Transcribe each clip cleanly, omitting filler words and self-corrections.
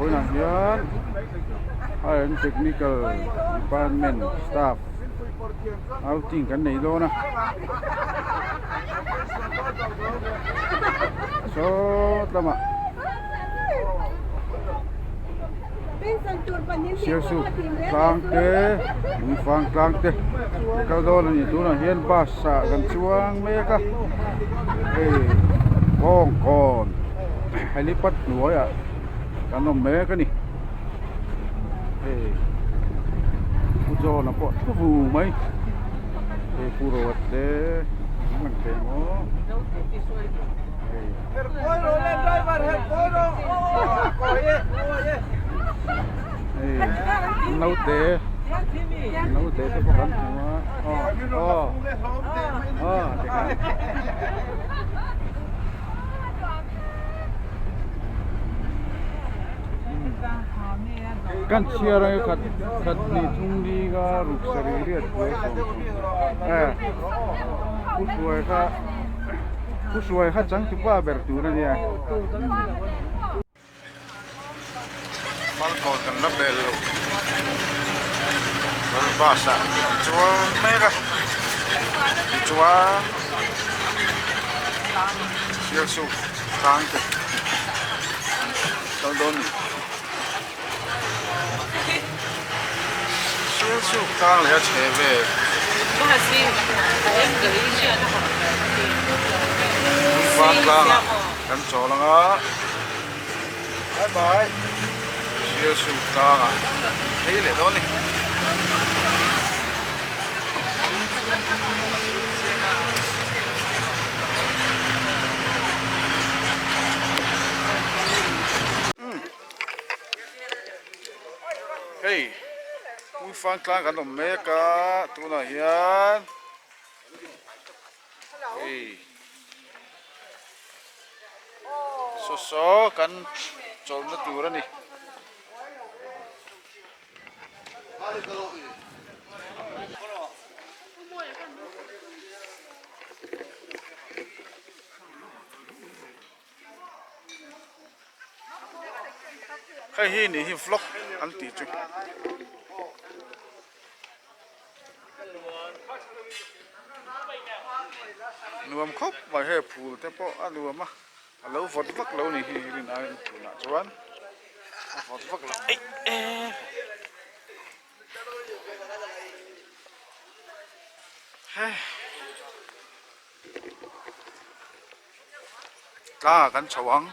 Vawiinah hian Higher and Technical Department staff outing kan nei dawn a sawt lamah Sialsuk tlang te Lungfang tlang te kal dawn a ni tunah hian bus ah kan chuang mek a hei Bawngkawn helipad hnuaiah kan awm mek a ni hei Pu John-a pawh thu vu mai hei Pu Roa te an lang thei ang aw hei. Hei naute naute te pawh kan hmu a aw aw aw tikhan. Kan chhiar ang khat khat hnih thum ni nga ruk sarih riat pui a sawm eh pu hruai kha pu hruai kha changtupa ber tur a nia. Falkawn kan la bel lo chuan bus ah an chuang mek a tichuan sialsuk tlang te kal dawn a ni sialsuk tlang leh a chhe vel lungvar tlang ah kan chawl ang a. Bye bye Sialsuk tlang ah phei leh dawn a ni. Hei Puifang tlang kan awm mek a tunah hian hei. Saw saw kan chawlhna tur a ni. Hei hi nih hi vlog an tih chu. Nuam khawp mai hei phul te pawh a nuam a a lo vawt vak lo ni hi rin aiin tunah chuan a vawt vak lo eih e hei tlangah kan chho ang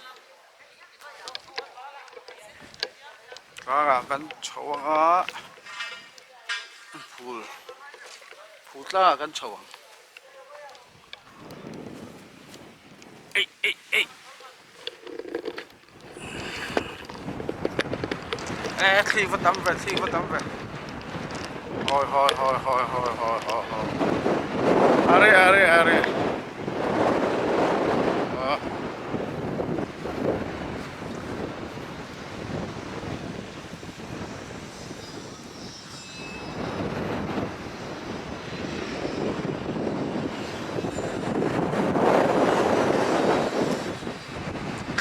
tlangah kan chho ang a phul phul tlangah kan chho ang eih eih eih e thli va tam ve thli va tam ve hawi hawi hawi hawi hawi hawi hawi hawi are are are ah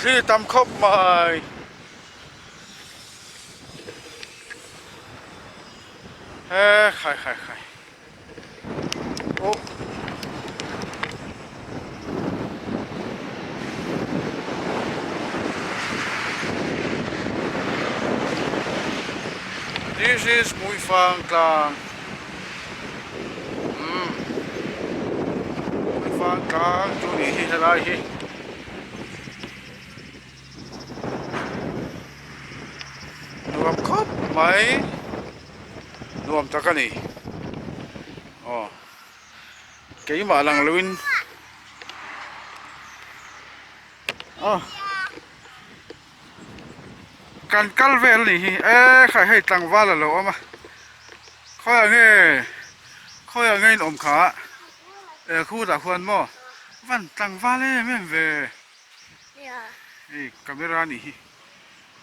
Thli tam khawp mai. He khai khai khai. Oh. This is Muifang Tlang. Umm. Muifang Tlang chu ni hi helai hi. Nuam khawp mai nuam tak a ni aw keimah lang lo in aw kan kal vel a nih hi e khai hei tlangval a lo awm a khawiah nge khawiah nge in awm kha e khutah khuan maw van tlangval em em ve. Hei camera anih hi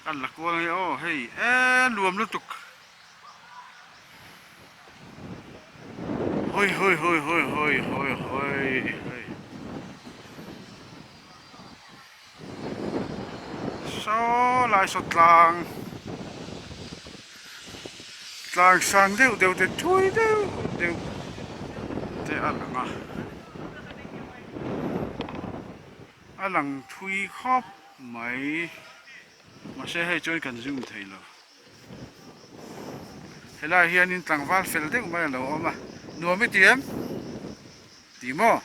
kan la kual ange aw hei eee nuam lutuk hawi hawi hawi hawi hawi hawi hawi hawi. Saw lai saw tlang tlang sang deuh deuh te thui deuh deuh te a lang a a lang thui khawp mai mahse hei chuan kan zoom thei lo helaiah hianin tlangval fel deuh mai a lo awm a nuam i ti em ti maw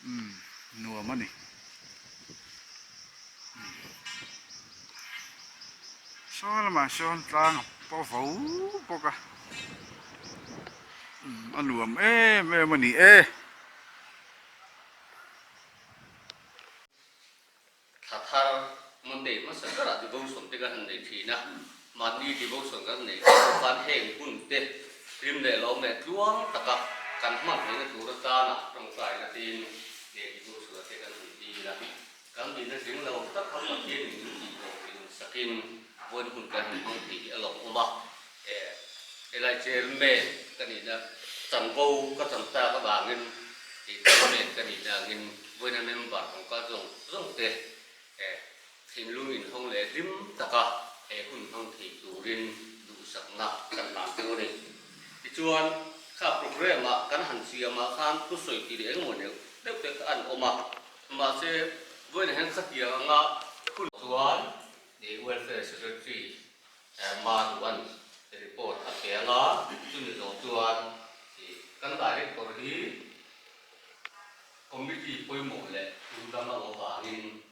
umm nuam a ni. Saw lamah sawn tlang a paw vo bawk a a nuam em em a ni e. Thla thar Monday hmasa berah devotion te kan han nei thin a, mahni devotion kan neih pawh khan heng hun te hlim leh lawm leh tluang taka kan hman theihna tur atana tawngtaina tein leh devotion te kan han dil a. Kan nihna tling lo tak kha Pathian in min tih lo tih nun sakin vawiin hun kan han hmang thei hi a lawmawm a. Helai chairman ka nihna chanvo ka chan tak avangin kei chairman ka nihna angin vawiina member tawngka zawng zawng te thinlung inhawng leh hlim taka he hun hmang thei turin duhsakna kan hlan teuh a ni. Tichuan, kha programme ah kan han siamah khan thusawi tih leh engemaw neuh deuh te kha an awm a. Mahse, vawiin hian khatiang anga hun chuan Welfare Secretary Maduan report a pe anga, chumi zawh chuan kan Director hi Committee pawimawh leh tul dang a awm avangin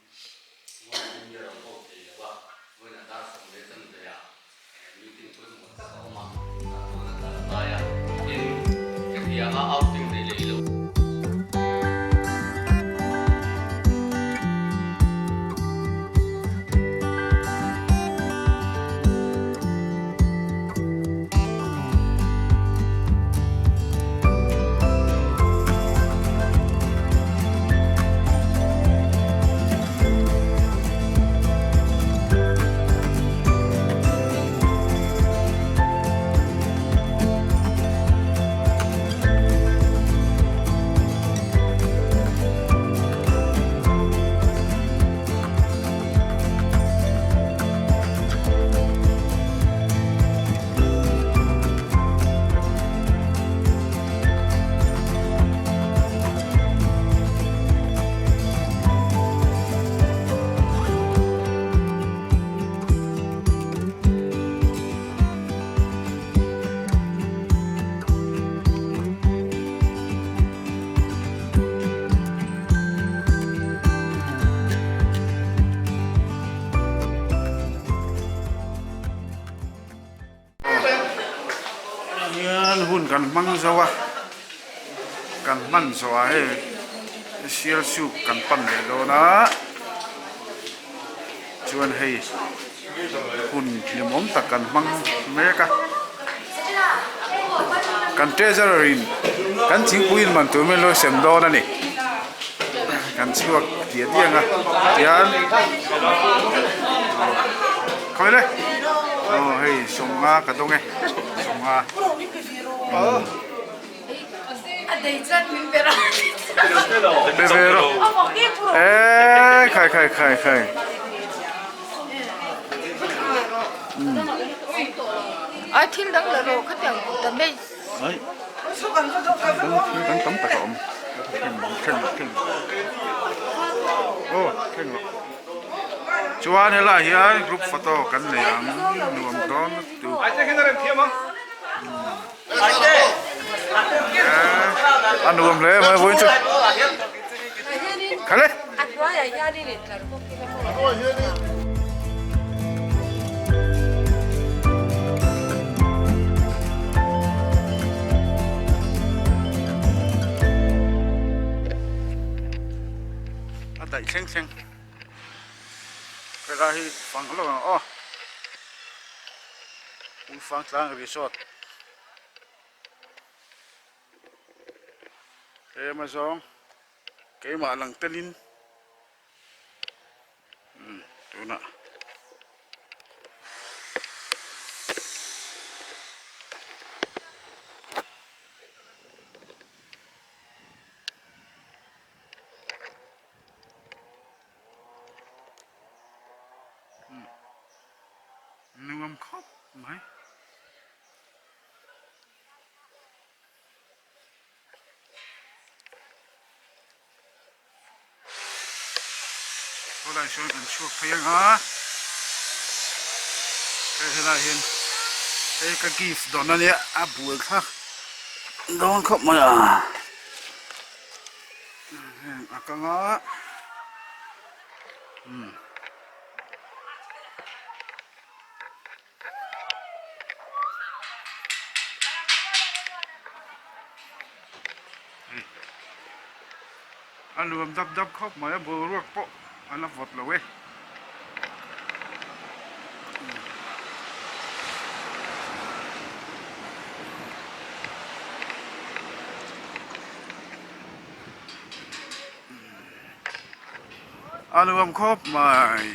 vawiin hi a rawn ho thei lo a, vawiin a dar 10:15 ah meeting pawimawh tak a awm a, tah chuan a kal ngai a, tin hetianga outing nei leh ilo. Hian hun kan hmang zo a kan hman zawh ah hei sial soup kan pan leh dawn a chuan hei hun hlimawm tak kan hmang mek a kan treasurer in kan thingpui in man tur min lo sem dawn a ni kan chhuak diah diah ang a tihian khawi le aw hei sawmnga ka dawng e sawmnga pe ve rawh eee khai khai khai khai. Ai thil dang la rawh khatiang damage. Ai thil dang tam tak a awm thleng thleng thleng aw thleng rawh chuan helaiah hian group photo kan nei ang nuam dawn lutuk a nuam hle mai vawiin chu khale. A daih thleng thleng helai hi fang hlauh ang aw Uifang tlang resort tlem a zawng keimah lang telin umm tunah. nuam khawp mai. Khawlai sawn an chhuak phei ang a hei helai hian hei ka gift dawn ania a buai thlak dawn khawp mai a heng a kang a umm. A nuam dap dap khawp mai a boruak pawh a la vawt lo e. A nuam khawp mai.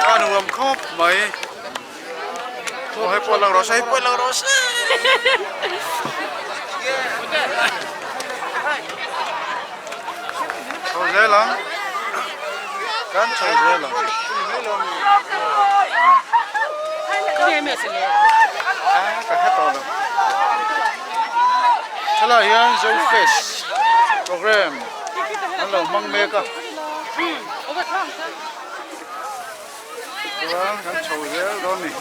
A nuam khawp mai. Aw hei pawh lang rawh se hei pawh lang rawh se. Chho zel ang. Kan chho zel ang. Ah ka hre tawh lo. Helai hian Zofest program an lo hmang mek a. Chuan kan chho zel dawn a ni.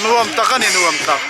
Nuam tak a ni nuam tak.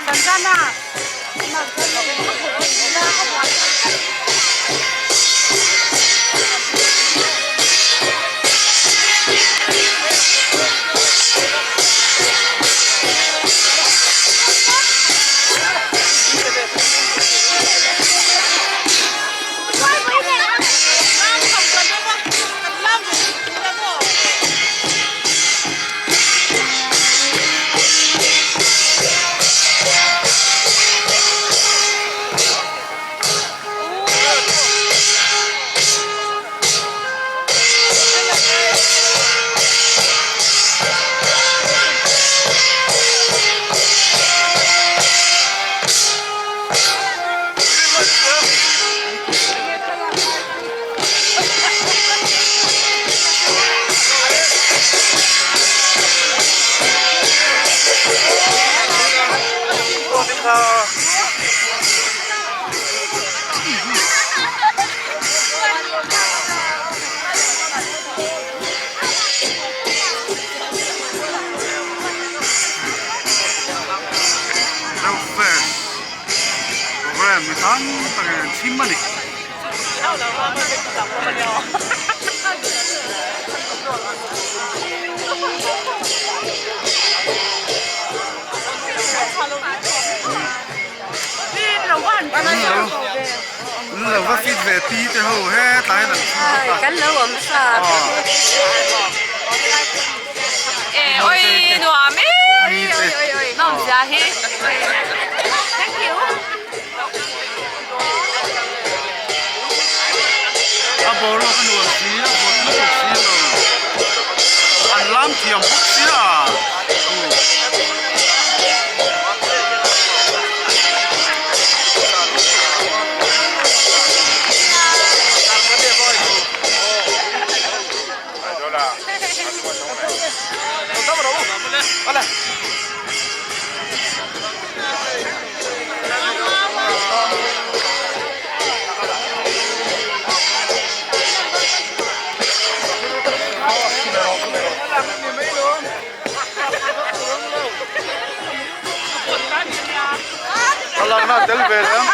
Zofest program mi tam takin an chhim a ni. Lo va fit ve pi te ho hetlai hian an chhim bawk a. Kan lo awm sa. E oi nuam e. Oi oi oi nawm zia hi. Thank you. A boruak a nuam si a vawt lutuk si lo. An lam thiam bawk sia. Thlalakna a tel ve leh ang.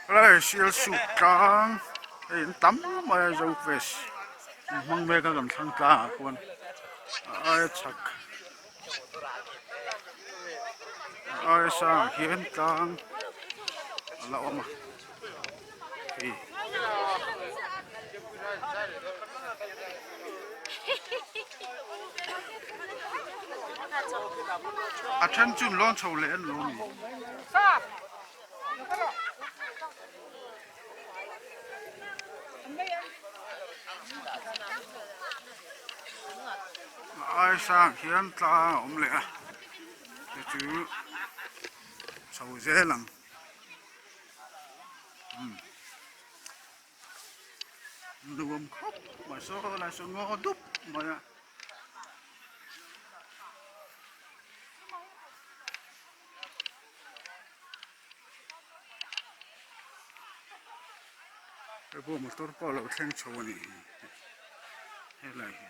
Helai Sialsuk tlang hei an tam mai a Zofest an hmang mek a kan thlang tlang ah khuan a aia chhak a aia sang ah hian tlang a la awm a hei. A then chu an lawn chho leh an lo ni. A ai sang hian tlang a awm leh a te chu chho zel ang umm nuam khawp mai saw lai saw ngaw dup mai a. Hei pawh motor pawh a lo thleng chho a ni helai hi.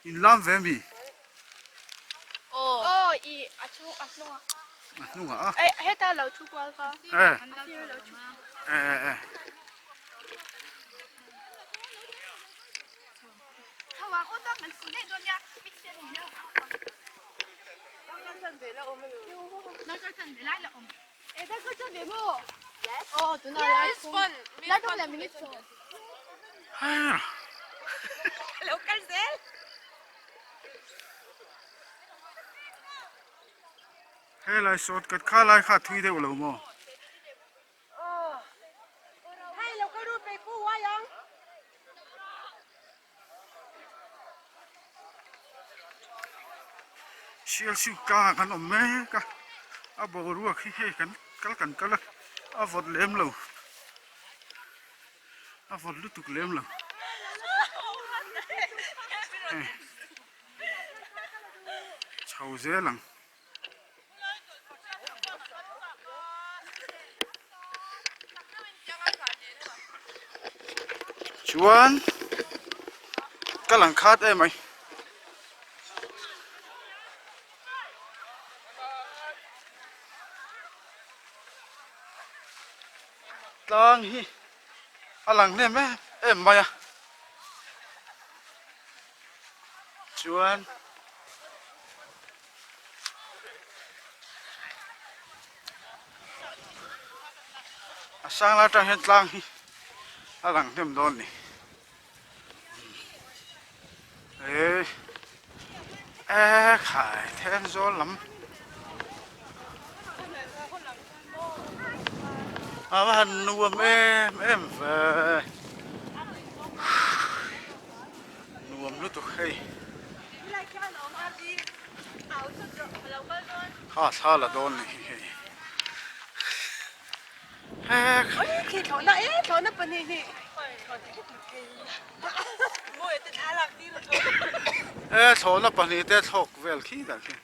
In lam ve mi? Aw i a chung a hnungah. A hnungah a? Eh heta lo thu kual kha. Eh. Eh eh eh. Helai shortcut kha lai kha thui deuh lo maw? Sialsuk tlang kan awm mek a a boruak hi hei kan kal kan kal a a vawt lem lo a vawt lutuk lem lo hei. Chho zel ang. Chuan ka lang khat em mai. Tlang hi a lang hnem em em mai a. Chuan a sang lai atang hian tlang hi a lang hnem dawn a ni. Eee ekhai Thenzawl lam a va han nuam em em ve. Nuam lutuk hei. Kha thla la dawn ni hi hei. E thlawhna pahnih te thlawk vel khi dah khi.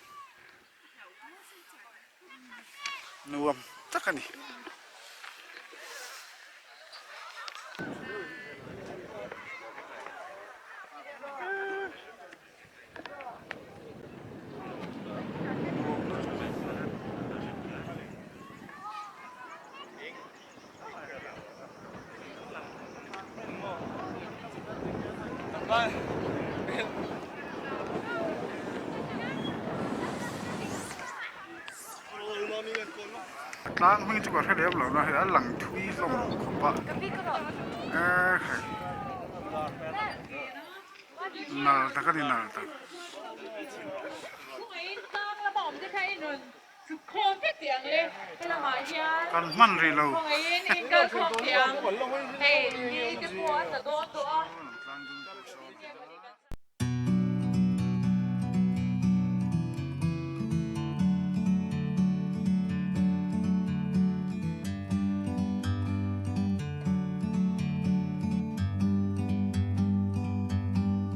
Nuam tak a ni. Tlang hming chu ka hre lem lo na hei a lang thui hlawm khawp a ekhai nal tak a ni nal tak. Kan hman rih lo.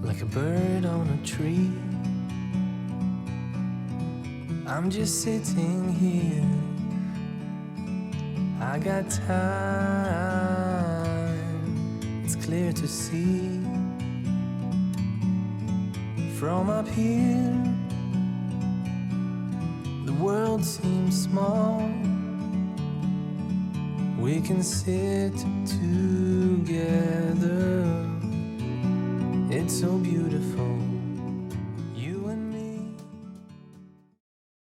Like a bird on a tree I'm just sitting here I got time It's clear to see From up here The world seems small We can sit together It's so beautiful.